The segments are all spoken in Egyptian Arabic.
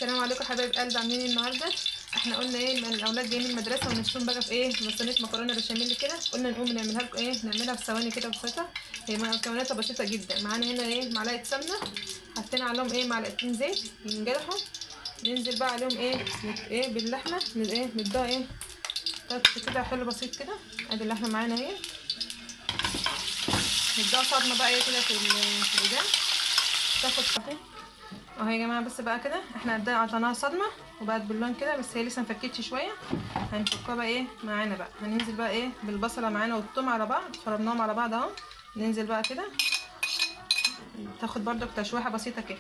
السلام عليكم حبايب قلب، عاملين ايه النهارده؟ احنا قلنا ايه، الاولاد جايين من المدرسة ونفسهم بقى في ايه، صينية مكرونه بشاميل كده. قلنا نقوم نعملها لكم ايه، نعملها في ثواني كده بسيطة. هي مكوناتها بسيطة جدا. معانا هنا ايه، معلقه سمنه، حطينا عليهم ايه معلقتين زيت ينجرحوا. ننزل بقى عليهم ايه ايه باللحمه، ايه نديها ايه تاتش كده حلو بسيط كده. ادي اللحمة معانا اهي، نديها صدمة بقى ايه كده في الودان تاخد صدمة اهو يا جماعة. بس بقى كده احنا عطيناها صدمة وبقت باللون كده، بس هي لسه مفكتش شوية. هنفكها بقى ايه معانا بقى، هننزل بقى ايه بالبصله معانا والثوم على بعض، فرمناهم على بعض اهو. ننزل بقى كده تاخد برضك تشويحه بسيطة كده.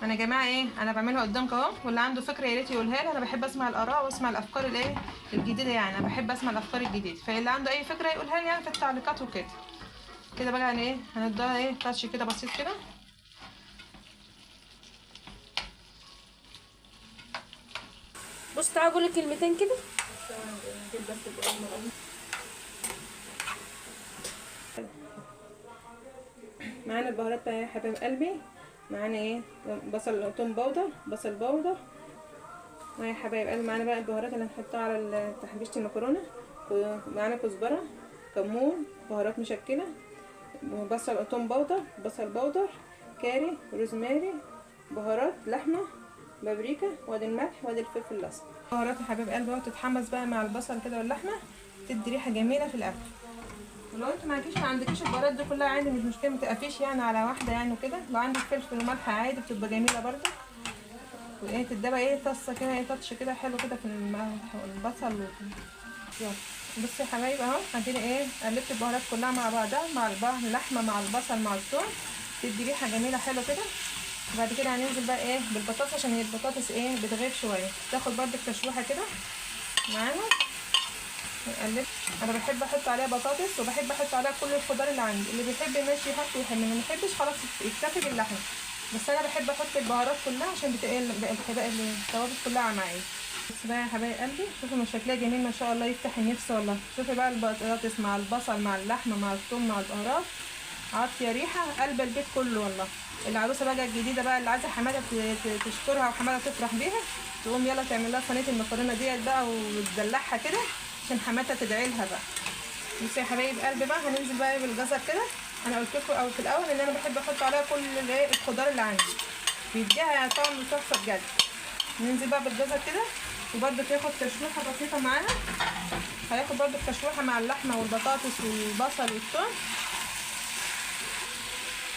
انا يا جماعة ايه، انا بعملها قدامكم اهو، واللي عنده فكرة يا ريت يقولها لي. انا بحب اسمع الاراء واسمع الافكار الايه الجديدة، يعني انا بحب اسمع الافكار الجديدة، فاللي عنده اي فكرة يقولها لي يعني في التعليقات وكده. كده بقى يعني ايه هنديها ايه تاتش كده بسيط كده. بص تعالى اقول لك كلمتين كده. معانا البهارات بقى يا حبايب قلبي، معانا ايه بصل توم powder، بصل powder معايا يا حبايب قلبي. معانا بقى البهارات اللي هنحطها على تحبيشه المكرونه، معانا كزبره، كمون، بهارات مشكلة، بصل توم powder، بصل powder، كاري، روزماري، بهارات لحمه، بابريكا، وادي الملح، وادي الفلفل الاسمر. بهارات يا حبايب قلبي اهو تتحمس بقى مع البصل كده واللحمة، تدي ريحه جميلة في الاكل. ولو انت ما عندكيش البهارات دي كلها عادي، مش مشكلة، ما تقفيش يعني على واحدة يعني وكده. لو عندك فلفل وملح عادي بتبقى جميلة برده. وايه تديها ايه طاسه كده، ايه تاتش كده حلو كده في البصل يلا بصوا يا حبايب اهو، ادينا ايه قلبت البهارات كلها مع بعضها، مع اللحمة مع البصل مع الثوم، تدي ريحه جميلة حلوة كده. وبعد كده هننزل بقى ايه بالبطاطس، عشان هي البطاطس ايه بتغيب شوية، تاخد برده تشويحه كده معانا. نقلب. انا بحب احط عليها بطاطس، وبحب احط عليها كل الخضار اللي عندي، اللي بيحب ماشي يحط، ويحب ما يحبش خلاص يكتفي باللحمه، بس انا بحب احط البهارات كلها عشان بتقل التوابل كلها معايا. بس بقى يا حبايب قلبي، شوفوا ما شكلها جميل ما شاء الله، يفتح النفس والله. شوفي بقى البطاطس مع البصل مع اللحمة مع الثوم مع البهارات، عاطيه ريحه قلب البيت كله والله. العروسة بقى الجديدة بقى اللي عايزه حمادة تشكرها وحماده تفرح بيها، تقوم يلا تعمل لها صينية المكرونه ديت بقى وتدلعها كده عشان حماتها تدعي لها بقى. بصوا يا حبايب قلبي بقى، هننزل بقى بالجزر كده. انا قلت لكم او في الاول ان انا بحب احط عليها كل الايه الخضار اللي عندي، بيديها طعم تحفة بجد. ننزل بقى بالجزر كده، وبرده تاخد تشويحه بسيطة معاها، هياخد برده تشويحه مع اللحمة والبطاطس والبصل والثوم.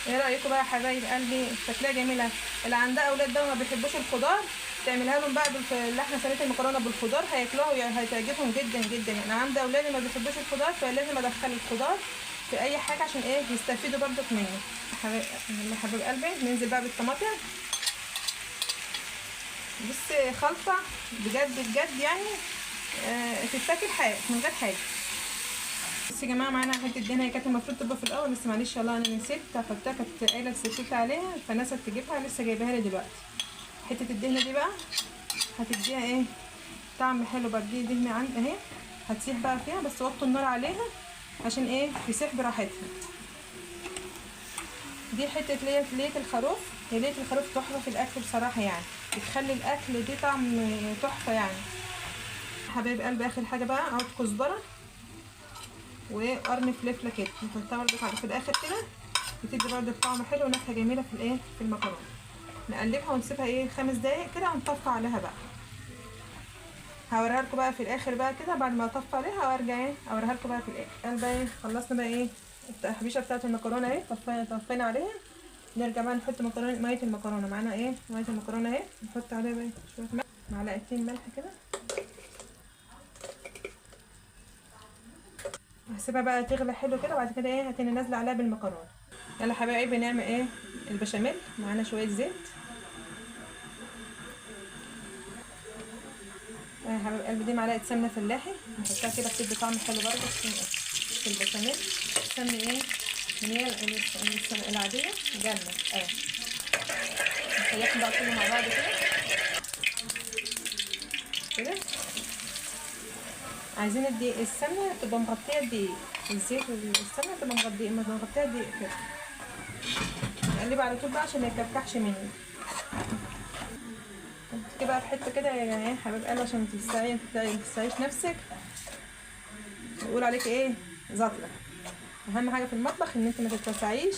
ايه رايكم بقى يا حبايب قلبي؟ شكلها جميلة. اللي عندها اولاد بقى ما بيحبوش الخضار، تعملها لهم بقى باللحمه صينية المكرونه بالخضار، هياكلوها وهتعجبهم جدا جدا. يعني انا عندي اولادي ما بيحبوش الخضار، فلازم ادخل الخضار في اي حاجة عشان ايه يستفيدوا برضك منه. حبايب قلبي ننزل بقى بالطماطم. بص خلطه بجد بجد يعني تتاكل حاجة من غير حاجة. بس يا جماعة معانا حتة دهنه، هي كانت المفروض تبقى في الاول، بس معلش والله انا نسيت احطها، كانت قايله الست عليها فنست تجيبها، لسه جايباها لي دلوقتي. حتة الدهنه دي بقى هتديها ايه طعم حلو بقى. دي دهنه عندي اهي، هتسيح بقى فيها، بس وطوا النار عليها عشان ايه تسيح براحتها. دي حتة ليه الخروف، هي ليه الخروف تحفة في الاكل بصراحة، يعني بتخلي الاكل دي طعم تحفة يعني. حبايب قلبي اخر حاجة بقى احط كزبره وقرن فلفله كده، نحطها برده في الاخر كده، بتدي برده طعم حلو ونكهه جميلة في الايه في المكرونه. نقلبها ونسيبها ايه 5 دقايق كده، ونطفي عليها بقى. هوريها لكم بقى في الاخر بقى كده، بعد ما اطفي عليها وارجع ايه اوريها لكم بقى في الاخر. بقى ايه خلصنا بقى ايه التحبيشه بتاعه المكرونه اهي، طفينا عليها. نرجع بقى نحط مكرونه، مية المكرونه معانا ايه مية المكرونه اهي، نحط عليها بقى شوية ملح، معلقتين ملح كده. هسيبها بقى تغلى حلو كده، وبعد كده ايه هتني نازله عليها بالمكرونه. يلا حبايبي نعمل ايه البشاميل. معانا شوية زيت يا حبايب قلبي، دي معلقه سمنه فلاحي نحطها كده، بتدي طعم حلو برده في البشاميل. سمنه ايه من هي العادية جنة اهي. نخليهم بقى كله مع بعض كده كده. عايزين الدقيق السمنة تبقى مغطيه الدقيق، الزيت والسمنه تبقى مغطيه الدقيق كده. نقلبه على طول بقى عشان ما يكلكعش مني. تمسكي بقى في حتة كده يعني ايه حبيب قلبي عشان ما تلسعيش نفسك ويقول عليك ايه زطله. اهم حاجة في المطبخ ان انت ما تتلسعيش،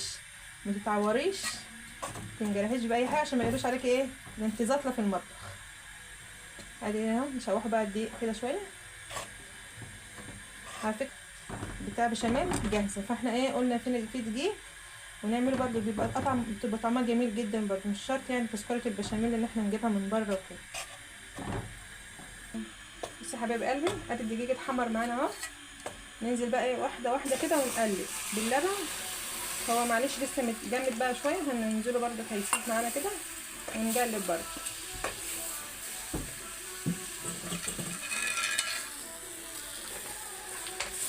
ما تتعوريش، ما تنجرحيش باي حاجة عشان ما يقولوش عليك ايه ده انت زطله في المطبخ. ادي اهو نشوحه بقى الدقيق كده شوية. على فكرة بتاع بشاميل جاهزة، فاحنا ايه قلنا في دقيق ونعمله برده، بيبقى قطع بتبقى طعمها جميل جدا برده، مش شرط يعني تذكره البشاميل اللي احنا نجيبها من بره وكده. بصوا يا حبايب قلبي ادي الدقيق اتحمر معانا اهو. ننزل بقى ايه واحدة واحدة كده ونقلب باللبن. هو معلش لسه متجمد بقى شوية، هننزله برده هيسيح معانا كده ونقلب برده.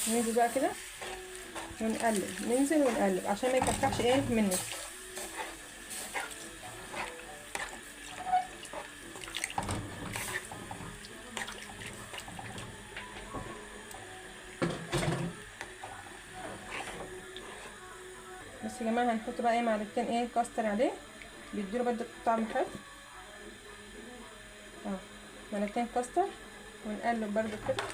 ننزل بقى كده ونقلب، ننزل ونقلب عشان ما يكلكعش ايه منك. بس يا جماعة هنحط بقى ايه معلقتين ايه كاستر عليه، بيديله برده طعم حلو. معلقتين كاستر ونقلب برده كده.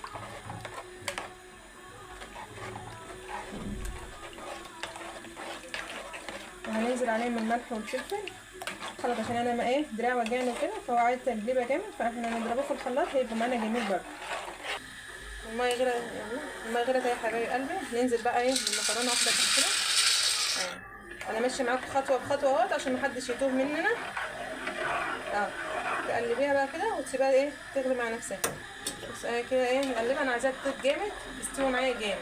وهننزل عليه من الملح والفلفل خلاص، عشان انا ما ايه دراع وجعني وكده، فهو عايز تقليبه جامد، فاحنا نضربه في الخلاط هيبقى معانا جميل برده. المية غلت، المية غلت يا حبايب قلبي. ننزل بقى ايه بالمكرونه واحدة كده. انا ماشية معاكم خطوة بخطوة اهوت عشان محدش يتوه مننا. تقلبيها بقى كده وتسيبها ايه تغلي مع نفسها. بس انا كده ايه مقلبه، انا عايزاها تطيب جامد، تستوي معايا جامد،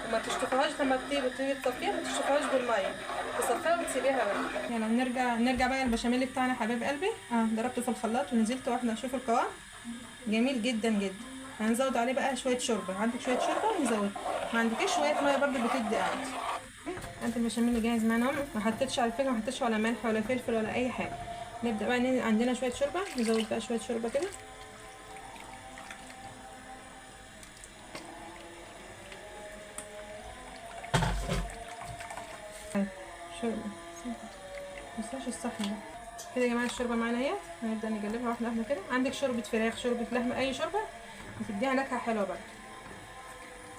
وما تشطفهاش لما بتيجي تصفيها، ما تشطفهاش بالمية، تصفيها وتسيبيها بقى. يلا نرجع بقى البشاميل بتاعنا حبايب قلبي. ضربته في الخلاط ونزلت واحنا نشوف القوام جميل جدا جدا. هنزود عليه بقى شوية شوربة، عندك شوية شوربة نزود، ما عندكيش شوية مية برده بتدي عادي. انت البشاميل جاهز معانا، ما حطيتش على فكرة، ما حطيتش ولا ملح ولا فلفل ولا اي حاجة. نبدا بقى عندنا شوية شوربة، نزود بقى شوية شوربة كده. شوربة مستناش الصحن ده كده يا جماعة. الشوربة معانا اهي، هنبدا نقلبها واحدة واحدة كده. عندك شوربة فراخ، شوربة لحمه، اي شوربة بتديها نكهة حلوة برده.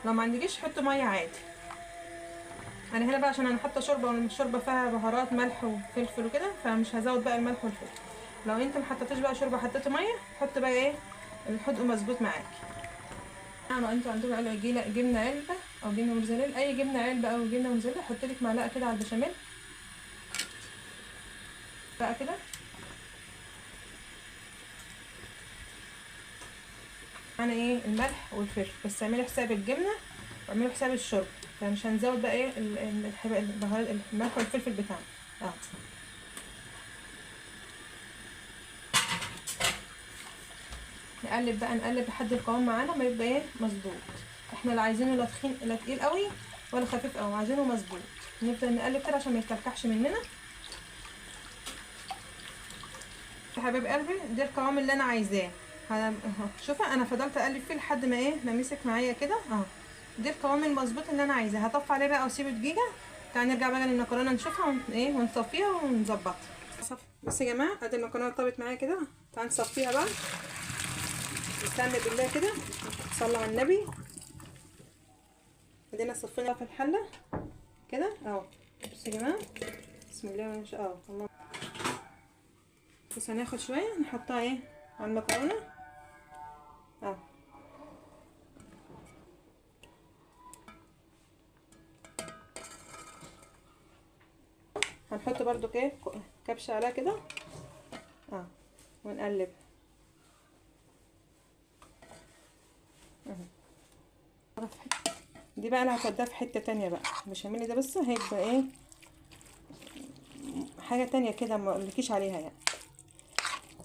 لو ما عندكيش حطي مية عادي. انا هنا بقى عشان انا حاطه شوربة، والشوربه فيها بهارات ملح وفلفل وكده، فمش هزود بقى الملح والفلفل. لو انت ما حطيتيش بقى شوربة، حطيتي مية، حط بقى ايه الحدق مظبوط معاكي. لو انتوا عندكم جبنه علبة او جبنه موزاريلا، اي جبنه علبة او جبنه موزاريلا، حط لك معلقه كده على البشاميل بقى كده. معانا ايه الملح والفلفل، بس اعملي حساب الجبنة واعملي حساب الشوربة، فمش هنزود بقى ايه البهارات الملح والفلفل بتاعنا. نقلب بقى، نقلب لحد القوام معانا ما يبقى ايه مظبوط. احنا لا عايزينه لا تخين لا تقيل قوي ولا خفيف قوي، عايزينه مظبوط. نبدا نقلب كده عشان ما يتكلكعش مننا. يا حبايب قلبي ده القوام اللي انا عايزاه. شوفوا انا فضلت اقلب فيه لحد ما ايه ما مسك معايا كده اهو. ده القوام المظبوط اللي انا عايزاه. هطفي عليه بقى واسيبه دقيقة. تعالى نرجع بقى للمكرونه نشوفها ايه ونصفيها ونظبطها. بصوا يا جماعة ادي المكرونه طابت معايا كده، تعالى نصفيها بقى. نستنى بالله كده، صلوا على النبي. ادينا صفينا في الحلة كده اهو. بصوا يا جماعة بسم الله ما شاء الله. بس هناخد شوية نحطها ايه على المكرونه اهو. هنحط برضو ايه كبشة عليها كده ونقلب اهو. دي بقى انا هتوديها في حتة تانية بقى. البشاميل ده بس هيبقى ايه حاجة تانية كده ما اقولكيش عليها يعني،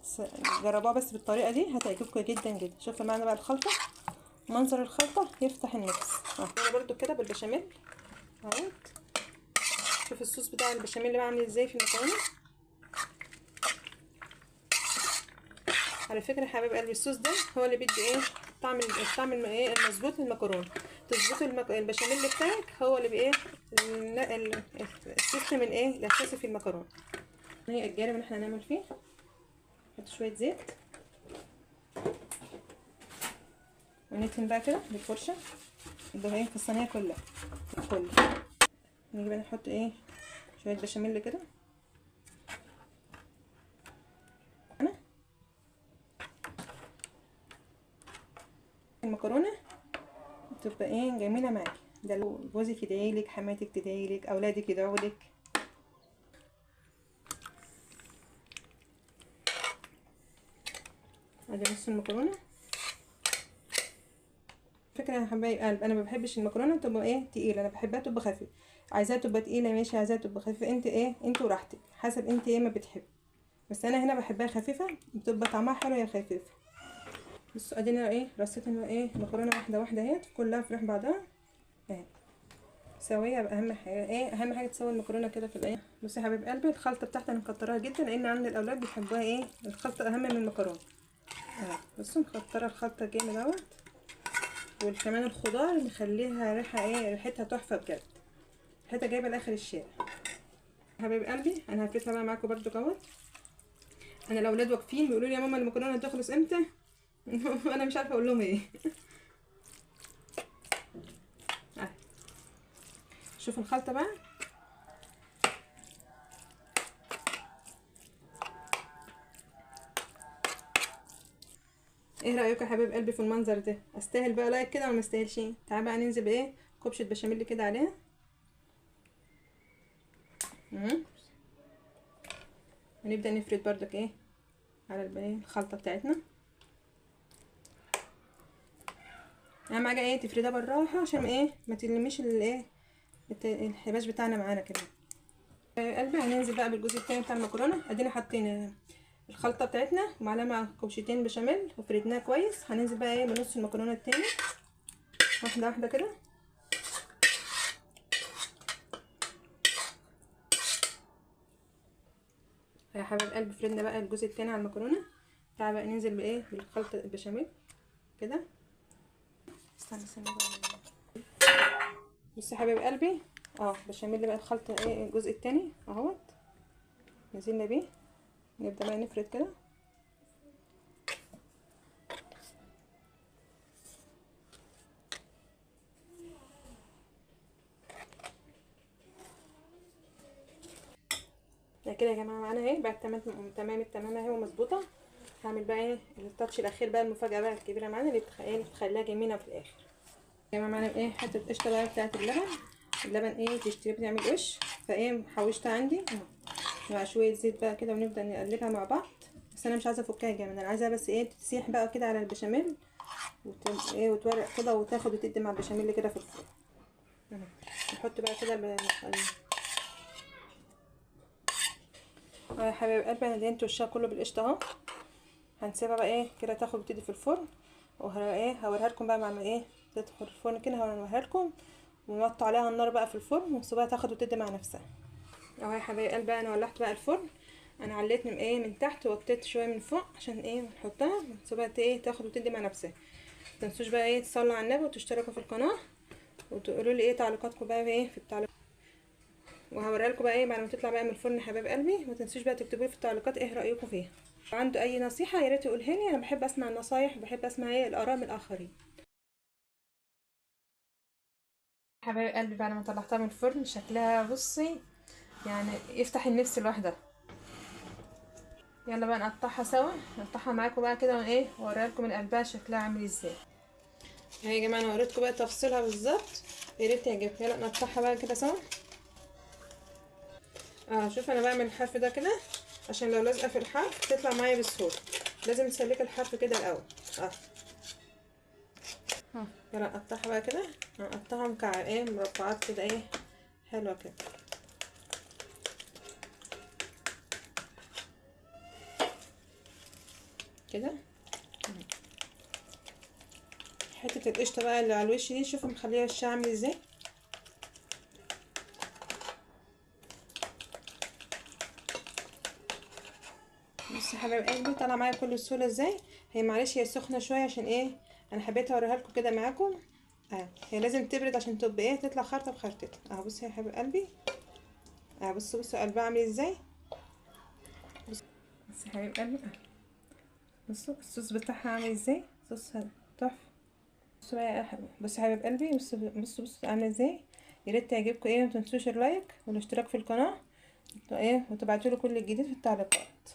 بس جربوها بس بالطريقة دي هتعجبكم جدا جدا. شوفوا معانا بقى الخلطة، منظر الخلطة يفتح النفس. انا برضو كده بالبشاميل اهو. شوف الصوص بتاع البشاميل بقى عامل ازاي في المكرونه. على فكرة يا حبايب قلبي الصوص ده هو اللي بيدي ايه طعم الطعم ايه المظبوط للمكرونه. تظبطوا البشاميل بتاعك هو اللي بايه ال system الايه الاساسي في المكرونه. هي الجارب اللي احنا هنعمل فيه، نحط شوية زيت وندهن بقى كده بالفرشه الدهان في الصينية كلها كله. نيجي بقى نحط ايه شوية بشاميل كده. انا المكرونه تبقى ايه جميلة معاكي، ده لو جوزك يدعيلك، حماتك تدعيلك، اولادك يدعولك. ادي نص المكرونه. فكرة يا حبايب قلب، انا ما بحبش المكرونه تبقى ايه تقيلة، انا بحبها تبقى خفيفة. عايزاها تبقى تقيلة ماشي، عايزاها تبقى خفيفة انت ايه انت وراحتك، حسب انت ايه ما بتحبي، بس انا هنا بحبها خفيفة، بتبقى طعمها حلو يا خفيفة. بصوا ادينا ايه رصيت ايه مكرونه واحدة واحدة اهي كلها في ريح بعضها اهي سويه. اهم حاجة ايه اهم حاجة تسوي المكرونه كده في الايه. بصوا يا حبايب قلبي الخلطة بتاعتي انا مكتراها جدا، لان عند الاولاد بيحبوها ايه الخلطة اهم من المكرونه اهي. بصوا مكتره الخلطة جامد اهوت، وكمان الخضار نخليها ريحه ايه ريحتها تحفة بجد، ريحتها جايبه لاخر الشارع. حبايب قلبي انا هفرتها بقى معاكم برده اهوت. انا الاولاد واقفين بيقولوا لي يا ماما المكرونه هتخلص امتى؟ انا مش عارفه اقول لهم ايه. شوفوا الخلطة بقى. ايه رايكم يا حبايب قلبي في المنظر ده؟ استاهل بقى like كده ولا ما استاهلش؟ تعالى بقى ننزل بايه كبشة بشاميل كده عليها. ونبدا نفرد بردك ايه على الخلطة بتاعتنا. اهم حاجة ايه تفردها بالراحة عشان ايه ما تلميش الايه الحباش بتاعنا معانا كده. قلبي هننزل بقى بالجزء الثاني بتاع المكرونه. ادينا حطينا الخلطة بتاعتنا ومعلقة مع كوبشتين بشاميل وفردناها كويس. هننزل بقى ايه بنص المكرونه التاني واحدة واحدة كده. يا حبايب قلبي فردنا بقى الجزء التاني على المكرونه. تعالى بقى ننزل بايه بالخلطه البشاميل كده. استنى استنى بصوا يا حبايب قلبي بشاميل بقى الخلطة ايه الجزء التاني اهوت نزلنا بيه. نبدا بقى نفرد كده. ده كده يا جماعة معانا اهي بقت تمام تمام التمام اهي ومظبوطه. هعمل بقى ايه التاتش الاخير بقى، المفاجاة بقى الكبيرة معانا اللي بتخليها جميلة في الاخر. يا جماعة معانا ايه حتة قشطه بقى بتاعه اللبن. اللبن ايه تشتريه بنعمل وش، فايه حوشتها عندي اهو مع شوية زيت بقى كده، ونبدا نقلبها مع بعض. بس انا مش عايزه افكها جامد، انا عايزاها بس ايه تسيح بقى كده على البشاميل ايه وتورق كده وتاخد وتدي مع البشاميل كده في الفرن. نحط بقى كده يا حبايب قلبي. انا دهنت وشها كله بالقشطه اهو. هنسيبها بقى ايه كده تاخد وتدي في الفرن، وه ايه هوريها لكم بقى مع ايه تدخل الفرن كده هوريها لكم، ونوطي عليها النار بقى في الفرن ونسيبها تاخد وتدي مع نفسها. اهو يا حبايب قلبي انا ولعت بقى الفرن، انا عليت من ايه من تحت وطيت شوية من فوق عشان ايه نحطها ونسيبها ايه تاخد وتدي مع نفسها. متنسوش بقى ايه تصلوا على النبي وتشتركوا في القناة وتقولوا لي ايه تعليقاتكم بقى ايه في التعليق، وهوريها لكم بقى ايه بعد ما تطلع بقى من الفرن حبايب قلبي. ما تنسوش بقى تكتبوا لي في التعليقات ايه رايكم فيها، عنده اي نصيحة يا ريت يقولها لي، انا بحب اسمع النصايح وبحب اسمع ايه الاراء من الاخرين. حبايب قلبي بعد ما طلعتها من الفرن شكلها بصي يعني يفتح النفس لوحدها. يلا بقى نقطعها سوا، نقطعها معاكم بقى كده وايه واوريها لكم من قلبها شكلها عامل ازاي. اهي يا جماعة انا وريتكم بقى تفصيلها بالظبط، يا ريت تعجبكم. يلا نقطعها بقى كده سوا. شوف انا بعمل الحرف ده كده عشان لو لازقه في الحرف تطلع معايا بسهولة، لازم تسلك الحرف كده الاول. يلا نقطعها بقى كده، نقطعها مكعب ايه مربعات كده ايه حلوة كده. كده حتة القشطه بقى اللي على الوش دي شوفوا مخليها وشها عامل ازاي. بصوا يا حبايب قلبي طالعه معايا بكل سهولة ازاي. هي معلش هي سخنة شوية عشان ايه انا حبيت اوريها لكم كده معاكم. هي لازم تبرد عشان تبقى ايه تطلع خرطه بخرطتها. اهو بصوا يا حبايب قلبي، اهو بصوا بصوا قلبها عامل ازاي. بس يا حبايب قلبي، بصوا الصوص بتاعها عامل ازاي، صوص تحفة. بصوا بقى يا حبايب، بصوا يا حبايب قلبي، بصوا بصوا بصوا عامله ازاي. يا ريت تعجبكم ايه، ما تنسوش ال like والاشتراك في القناة ايه، وتبعتوا لي كل الجديد في التعليقات.